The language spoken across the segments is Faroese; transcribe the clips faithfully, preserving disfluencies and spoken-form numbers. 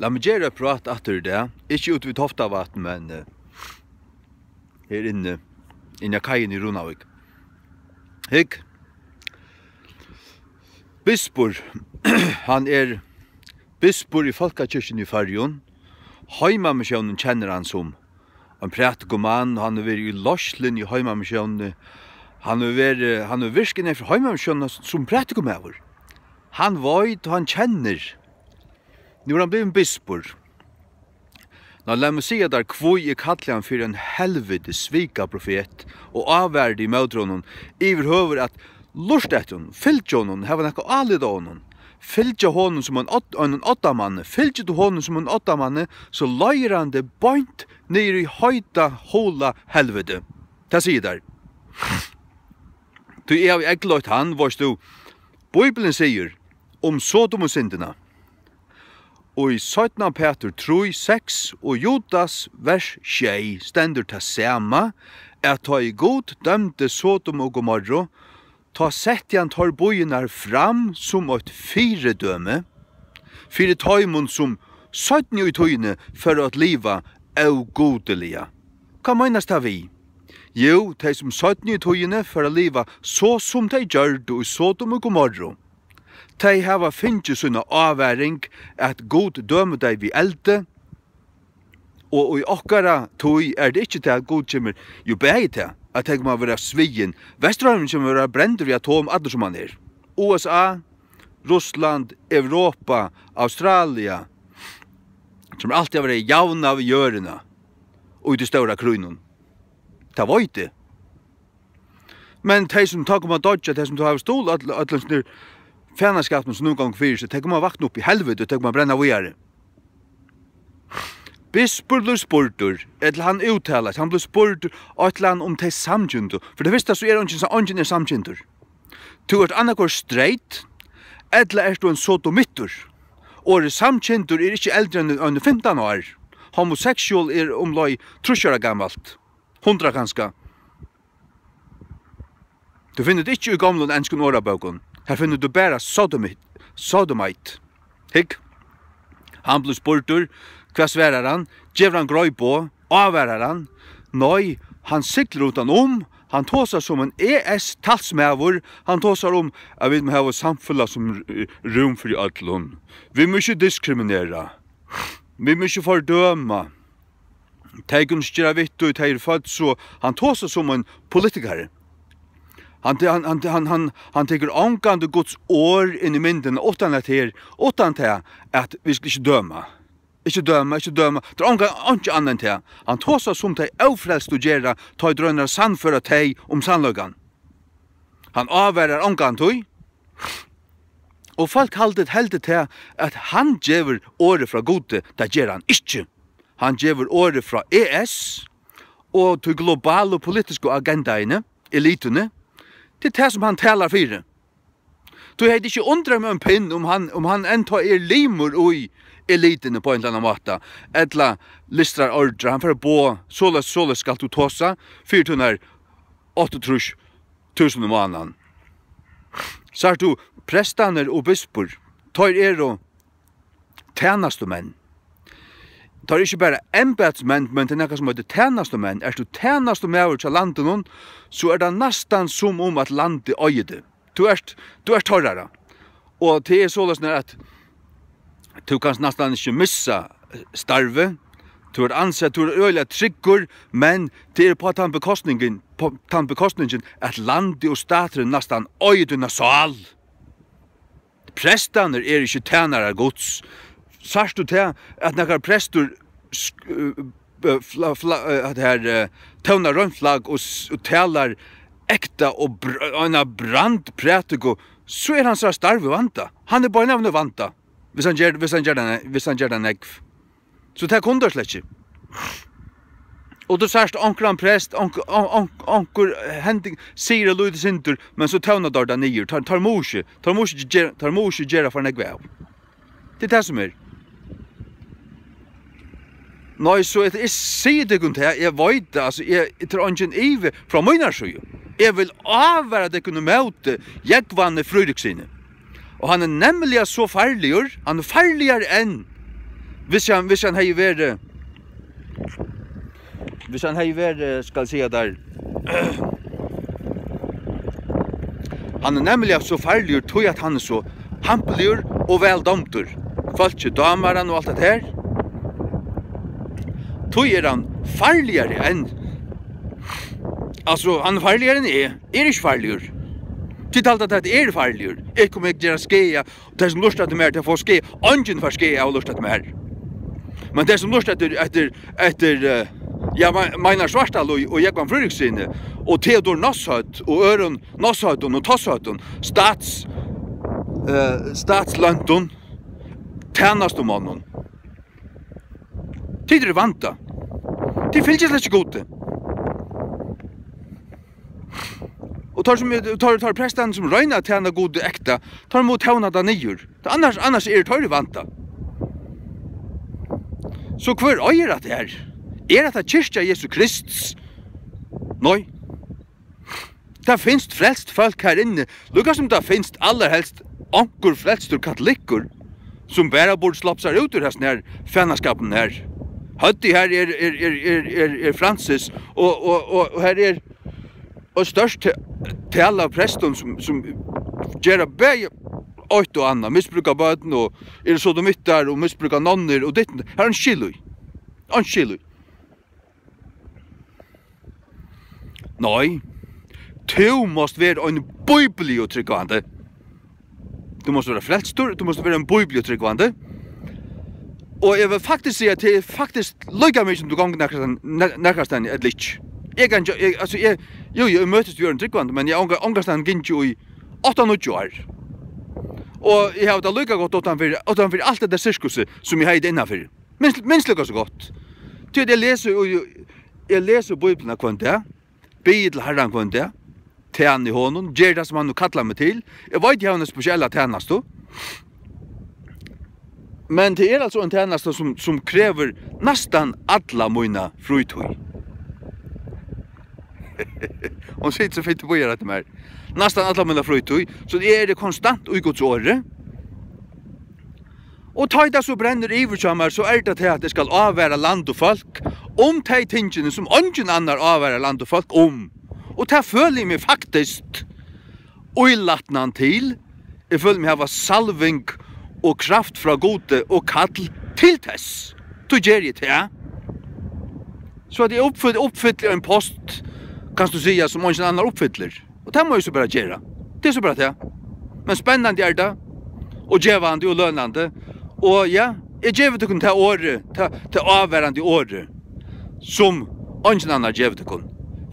Lat meg gera eitt prát aftur í dag. Ikki út við Toftavatn, men, eh, her inni, inni á kaiini í Runavík. Hygg, bispur, hann er bispur í Fólkakirkjuni í Føroyum. Heimamissiónin kennir hann sum ein prædikumann, og hann hevur verið í leiðsluni í Heimamissiónini. Hann hevur verið, hann hevur virkað innanfyri Heimamissiónina sum prædikumaður. Hann veit og hann kennir. Nú er hann blivin bispur. Ná, lat meg siga tær, hví eg kalli hann fyri ein helviti svikaprofet og ávardi ímóti honum yvirhøvur at lurta eftir honum, fylgja honum, hava nakað álit á honum, fylgja honum sum ein odd-, einum oddamanni. Fylgir tú honum sum ein oddamanni, so leiðir hann teg beint niður í heita, hola helviti. Tað sigi eg tær. Tí eg havi eygleitt hann, veitst tú. Bíblian sigur um Sodomusyndina. Og í seinna Pætur trý seks og Judas vers sjey stendur tað sama, at tá ið Gud dømdi Sodom og Gomorru, tá setti hann teir býirnar fram sum eitt fyridømi fyri teimum, sum seinni í tíðini fóru at liva ógudiliga. Hvat meinast tað við? Jú, tey, sum seinni í tíðini fóru at liva so, sum tey gjørdu í Sodom og Gomorru. Tey hava fingið sína ávaring, at Gud dømir tey við eldi, og í okkara tíð er tað ikki tað, at Gud kemur, jú, bæði tað, at tey koma at vera sviðin. Vesturheimurin kemur at vera brendur við atom, allur sum hann er. U S A, Russland, Europa, Australia, kemur altíð at vera javnað við jørðina í tí stóra krígnum. Tað veit eg. Men tey, sum tá koma at doyggja, tey, sum tú hevur stuðlað øll-, øllum sínum fanaskapinum, sum nú gongur fyri seg, tey koma at vakna upp í helviti, og tey koma at brenna víðari. Bispur blívur spurdur, ella hann úttalar seg, hann blívur spurdur, eitt ella annað um tey samkyndu. Fyri tað fyrsta, so er eingin sa-, eingin er samkyndur. Tú ert annaðhvørt straight, ella ert tú ein sodomittur. Orðið samkyndur er ikki eldri enn, enn fimtan ár. Homosexual er umleið trýss ára gamalt. Hundrað kanska. Tú finnur tað ikki í gomlum enskum orðabókum. Har finnur tú bara sodomi-, sodomite. Hygg. Hann blívur spurdur, hvat svarar hann? Gevur hann greið boð? Ávarar hann? Nei, hann siglir uttan um. Hann tosar sum ein E S talsmaður. Hann tosar um, at vit mugu hava eitt samfelag sum r-, rúm fyri øllum. Vit mugu ikki diskriminera. Vit mugu ikki fordøma. Tey kunnu ikki gera við tí, tey eru fødd so. Hann tosar sum ein politikari. Hann te-, hann, hann, hann, hann, hann tekur ongantíð Guds orð inn í myndina, uttan at her, uttan tað, at vit skulu ikki døma. Ikki døma, ikki døma. Tað er ongan, einki annað enn tað. Hann tosar sum tey ófrelstu gera, tá ið teir royna at sannføra tey um sannleikan. Hann ávarar ongantíð. Og fólk halda, heldur tað, at hann gevur orðið frá Gudi. Tað ger hann ikki. Hann gevur orðið frá E S og tí globalu politisku agendaini, elituni. Tað er tað, sum hann talar fyri. Tí hevði ikki undrað meg ein pinn, um hann, um hann enntá er limur í elituni á ein ella annan máta, ella listrar ordrar, hann fer at boða, soleiðis, soleiðis skalt tú tosa, fyri tínar áttaogtrýss túsund um mánaðin. Sært tú, prestarnir og bispur, teir eru tænastumenn. Teir eru ikki bara embætismenn, men tað er nakað sum eitur tænastumenn. Ert tú tænastumaður hjá landinum, so er tað næstan sum um, at landið eigur teg. Tú ert, tú ert teirra. Og tað er soleiðis, at tú kanst næstan ikki missa starvið. Tú ert ansett, tú ert øgiliga tryggur, men tað er á tann bekostningin, á tann bekostningin, at landið og staturin næstan eigur tína sál. Prestarnir eru ikki tænarar Guds. Sært tú tað, at nakar prestur sk-, eh, eh, fla-, fla-, eh, at her, eh, tónar reint flagg og s-, og talar ekta og br-, eina brandprædiku, so er hansara starv í vanda. Hann er beinanvegin í vanda, viss hann ger, viss hann ger tað ne-, viss hann ger tað nógv. So tað kunnu teir slett ikki. Og tú sært onkran prest, onk-, onk-, onk-, onkur hending, sigur eitt lítið sindur, men so tóna teir tað niður. Teir, teir mugu ikki, teir mugu ikki ger-, teir mugu ikki gera for nógv av. Tað er tað sum er. Nei, so eg, eg sigi tykkum tað, eg veit tað, altso, eg, tað er eingin ivi frá mínari síðu. Eg vil ávara tykkum ímóti Jógvani Fríðrikssyni. Og hann er nemliga so farligur, hann er farligari enn Hvis hann, hvis hann hevði verið, hvis hann hevði verið, skal eg siga tær, hann er nemliga so farligur, tí at hann er so hampiligur og væl dámdur. Fólki dámar hann og alt tað her. Tí er hann farligari enn, altso, hann er farligari enn eg. Eg eri ikki farligur. Tit halda, at eg eri farligur. Eg komi at gera skaða. Tey sum lurta eftir mær, tey fáa skaða. Eingin fær skaða av at lurta eftir mær. Men tey sum lurta eftir, eftir, eftir, eh, ja, Me-, Meinar Svartalíð og Jógvan Fríðrikssyni og Theodor Nashøt og øðrum Nashøtum og Toshøtum, stats-, eh, statsløntum, tænastumonnum. Tit eru í vanda. Tit fylgja slett ikki Gudi. Og teir sum, teir, teir prestarnir sum royna at tæna Gudi ekta, teir mugu tóna tað niður. Tað annars, annars eru teir í vanda. So hvør eigur hatta her? Er hatta kirkja Jesu Krists? Nei. Tað finst frelst fólk her inni, líka sum tað finst allarhelst onkur frelstur katolikkur, sum bara burdi sloppið sær út úr hesum her fanaskapinum her. Høvdið her er, er, er, er, er, er Francis, og, og, og, og her er og stórt te-, tal av prestum, sum, sum gera bæði eitt og annað, misbrúka børn og eru sodomittar og misbrúka nonnur og ditt, har er ein skil í. Ein skil í. Nei, tú mást vera ein bíbliutrúgvandi. Tú mást vera frelstur, tú mást vera ein bíbliutrúgvandi. Og eg vil faktiskt siga, at tað er faktiskt líka mikið, sum tú gongur nakrastaðni, na-, nakrastaðni ella ikki. Eg kann ikki, eg, altso, eg, jú, jú, eg møtist við øðrum trúgvandi, men eg onga-, ongastaðni gingi í átta, níggju ár. Og eg havi tað líka gott uttan fyri, uttan fyri alt hetta sirkusið, sum eg hevði innan fyri. Minst, minst líka so gott. Tí at eg lesi, og eg, eg lesi Bíbliuna hvønn dag. Biði til Harran hvønn dag, tæni honum, geri tað, sum hann nú kallar meg til. Eg veit, eg havi eina spesiella tænastu, men tað er altso ein tænasta, sum, sum krevur næstan alla mína frítíð. Hon situr so fint og bíðar eftir mær. Næstan alla mína frítíð, so eg eri konstant í Guds orði. Og tá ið tað so brennur yvir hjá mær, so er tað tað, at eg skal ávara land og fólk um tey tingini, sum eingin annar ávarar land og fólk um. Og tað føli eg meg faktiskt ílatnan til. Eg føli meg hava salving og kraft frá Gudi og kall til tess. Tí geri eg tað. So at eg uppfyll-, uppfylli ein post, kanst tú siga, sum eingin annar uppfyllir. Og tað má eg so bara gera. Tað er so bara tað. Men spennandi er tað, og gevandi og lønandi. Og ja, eg gevi tykkum tað orðið, tað, tað ávarandi orðið, sum eingin annar gevur tykkum.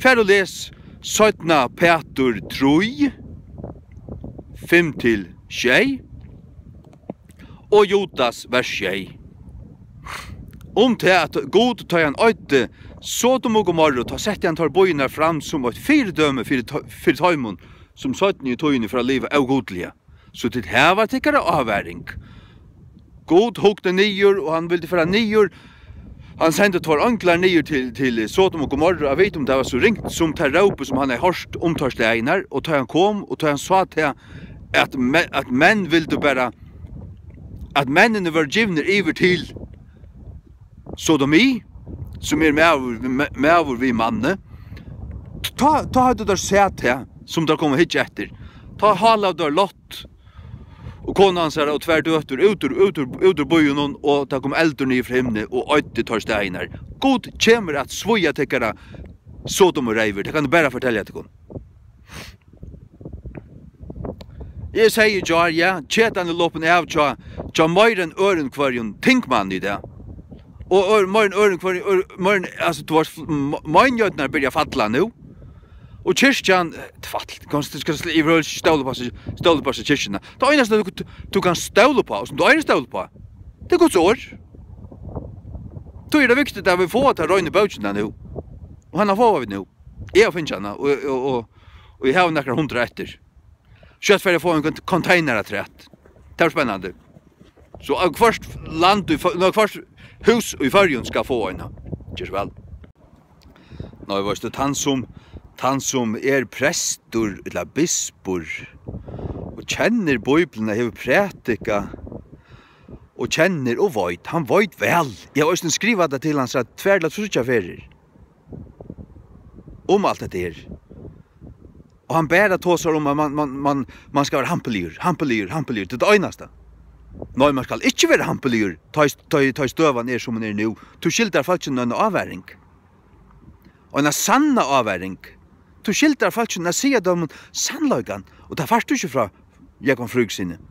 Far og les seinna Pætur trý, fimm til sjey. Og Judas, vers sjey. Um tað, at Gud, tá hann oyddi Sodom og Gomorru, tá setti hann tær býirnar fram sum eitt fyridømi fyri tø-, fyri teimum, sum seinni í tíðini fara at liva ógudliga. So tit hava tykkara ávaring. Gud hugdi niður, og hann vildi fara niður. Hann sendi tveir einglar niður til, til Sodom og Gomorru, at vita um tað var so ringt sum tað rópið, sum hann hevði hoyrt um teir staðirnar, og tá hann kom, og tá hann sá tað, at me-, at menn vildu bara, at menninir vóru givnir yvir til sodomi, sum er maður, me-, maður við manni, tá, tá høvdu teir sæð tað, sum teir komu at hyggja eftir. Tá hálaðu teir Lot og konu hansara og tvær døtur út úr, út úr, út úr býunum, og tað kom eldur niður frá himni og oyddi teir staðirnar. Gud kemur at svíða tykkara Sodom og reyvir, tað kann eg bara fortelja tykkum. Eg segði í gjár, ja, ketan er lopin av hjá, hjá meira enn øðrum hvørjum tingmanni í dag. Og ør-, meira enn øðrum hvørjum, ør-, meira enn, altso, tú veitst, m-, meinigheiternar byrja at falla nú. Og kirkjan, eh, fall, kanst tú skal sl-, yvirhøvur ikki stóla upp á seg, stóla upp á seg kirkjuna. Tað einasta, tú, tú kanst stóla upp á, og sum tú eigur at stóla upp á, tað er Guds orð. Tí er tað viktigt, at vit fáa ta reinu bókina nú. Og hana fáa vit nú. Eg havi fingið hana, og, og, og, og eg havi nakrar hundrað eftir. Skjótt fari eg at fáa ein kont-, container afturat. Tað er spennandi. So av hvørt land í Før-, nei, hvørt hús í Føroyum skal fáa eina. Ger so væl. Nei, veitst tú, tann sum, tann sum er prestur ella bispur og kennir Bíbliuna, hevur prædikað og kennir og veit, hann veit væl. Eg havi eisini skrivað tað til hansara tvær ella tríggjar ferðir um alt hetta her. Og hann bara tosar um, at man, man, man, man skal vera hampiligur, hampiligur, hampiligur. Tað er tað einasta. Nei, man skal ikki vera hampiligur, tá ið, tá ið, tá ið støðan er, sum hon er nú. Tú skyldar fólkinum eina ávaring. Og eina sanna ávaring. Tú skyldar fólkinum at siga teimum sannleikan, og tað fært tú ikki frá Jógvan Fríðrikssyni.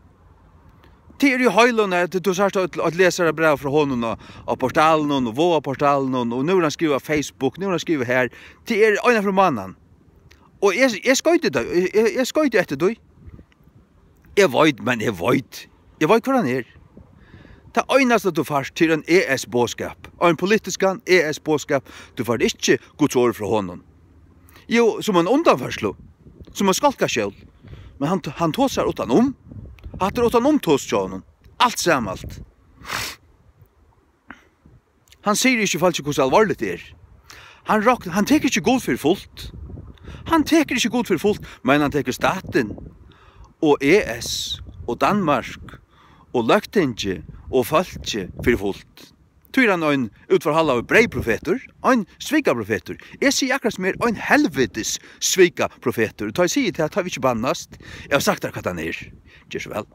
Tað er í heilum, at tú sært eitt, eitt lesarabræv frá honum á, á portalinum, og Vágaportalinum, og nú er hann skrivað á Facebook, nú er hann skrivað har. Tað er eina ferð um mánaðin. Og eg, eg skoyti tað, eg, eg, eg skoyti eftir tí. Eg veit, men eg veit. Eg veit, hvør hann er. Tað einasta, tú fært, til ein E S-boðskap, ein politiskan E S-boðskap, tú fært ikki Guds orð frá honum. Jú, sum ein undanførslu, sum ein skálkaskjól. Men hann, hann tosar uttan um. Hatta er uttan um tos hjá honum. Alt samalt. Hann sigur ikki fólki, hvussu alvorligt tað er. Hann rokn-, hann tekur ikki Gud fyri fult. Hann tekur ikki Gud fyri fult, men hann tekur statin og E S og Danmark og løgtingið og fólkið fyri fult. Tí er hann ein útforhaldari breyðprofetur, ein svikaprofetur. Eg sigi akkurát sum er, ein helvitis svikaprofetur. Tá eg sigi tað, tá vil eg ikki bannast. Eg havi sagt tær, hvat hann er. Ger so væl.